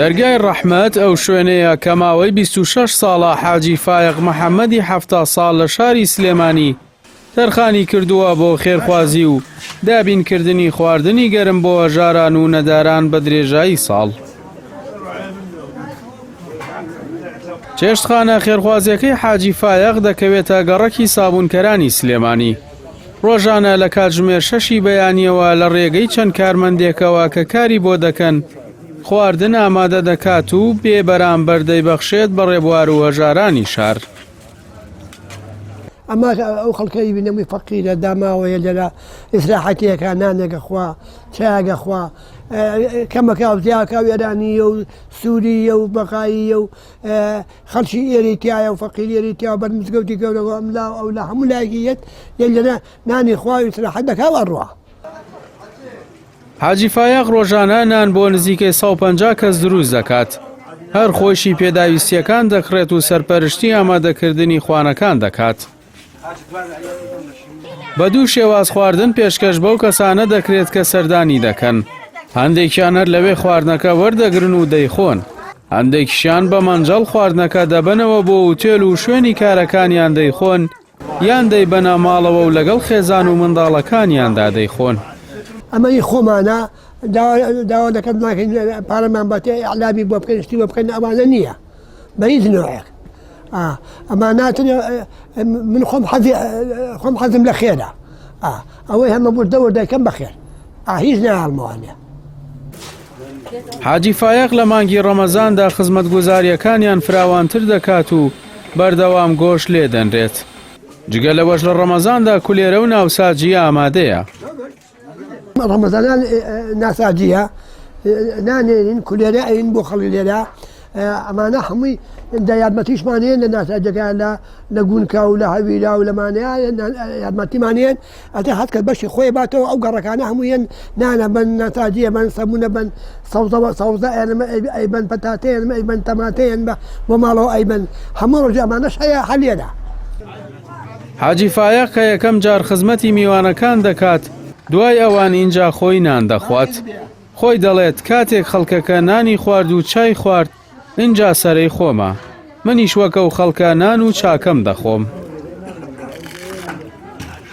دەرگای ڕەحمەت ئەو شوێنەیە کە ماوەی 26 ساڵە حاجی فایەق محەممەدی 70 ساڵ لە شاری سلێمانی تەرخانی کردووە بۆ خێرخوازی و دابینکردنی خواردنی گەرم بۆ هەژاران و نەداران بە درێژایی ساڵ. چێشتخانە خێرخوازیەکەی حاجی فایەق دەکەوێتە گەڕەکی سابوونکەرانی سلێمانی. ڕۆژانە لە کاتژمێر شەشی بەیانیەوە لە ڕێگەی چەند کارمەندێکەوە کە کاری بۆ دەکەن خواردن ئامادە دەکات و بێ بەرامبەر دەیبەخشێت بە ڕێبوار و هەژارانی شار. ئەمە ئەو خەڵکەی بینەمووی فەقیرە داماوەیە لێرە ئیسراحەتێکە نانێکە خوا چایەکە خوا کەمەکە و زیاکە و ئێرانیە و سووریە و بەغاییە و خەڵکی ئێرەی تایە و فەقیر ئێرەی تیا بەر مزگەوتی گەورەوە ئەم لا ئەو لە هەموو لایەکی یەت یە لێرە نانی خوا و ئیسراحەت دەکا و ئەڕوا. حاجی فایەق ڕۆژانە نان بۆ نزیکەی 150 کەس دروست دەکات. هەر خۆیشی پێداویستییەکان دەکڕێت و سەرپەرشتی ئامادەکردنی خوانەکان دەکات. بە دوو شێواز خواردن پێشکەش بەو کەسانە دەکرێت کە سەردانی دەکەن. هەندێکیان هەر لەوێ خواردنەکە وەردەگرن و دەیخۆن. هەندێکیشیان بە مەنجەڵ خواردنەکە دەبەنەوە بۆ ئوتێل و شوێنی کارەکانیان دەیخۆن یان دەیبەنە ماڵەوە و لەگەڵ خێزان و منداڵەکانیاندا دەیخۆن. ئەمە هی خۆمانە داوا لە کەس ناکەین پارەمان باتێ ئیعلامی بۆ بکەین شتی بۆ بکەین ئەوانە نییە بە هیچ نوعێک ئەماناتر من خۆم حەزی خۆم حەزم لە خێرە ئەوەی هەمە وردە وردە کەم بەخێر هیچ ناڵمەوانە. حاجی فایەق لە مانگی ڕەمەزاندا خزمەتگوزارییەکانیان فراوانتر دەکات و بەردەوام گۆشت لێ دەنرێت. جگە لەوەش لە ڕەمەزاندا کولێرە و ناوساجی ئامادەیە. ڕەمەزانان ناساجیە نانێنین کولێرە ئەین بۆ خەڵی لێرە ئەمانە هەمووی دە یارمەتیشمان هەیە لە ناساجەکە لە لە گونکا و لە هەویرا و لەمانەیە یارمەتیمان هەیە ئەتە هەر کەس بەشی خۆی باتەوە ئەو گەڕەکانە هەموویان نانە بن ناتاجیە بن سەمونە بن سەوزەوە سەوزە ئەنمە ئەیبەن پەتاتەیان ئەیبەن تەماتەیان بە بۆ ماڵەوە ئەیبەن هەموو ڕۆژ ئەمانەش هەیە هەلێرە. حاجی فایەق کە یەکەم جار خزمەتی میوانەکان دەکات، دوای ئەوان ئینجا خۆی نان دەخوات. خۆی دەڵێت، کاتێک خەڵکەکە نانی خوارد و چای خوارد، ئینجا سەرەی خۆمە. منیش وەک ئەو خەڵکە نان و چاکەم دەخۆم.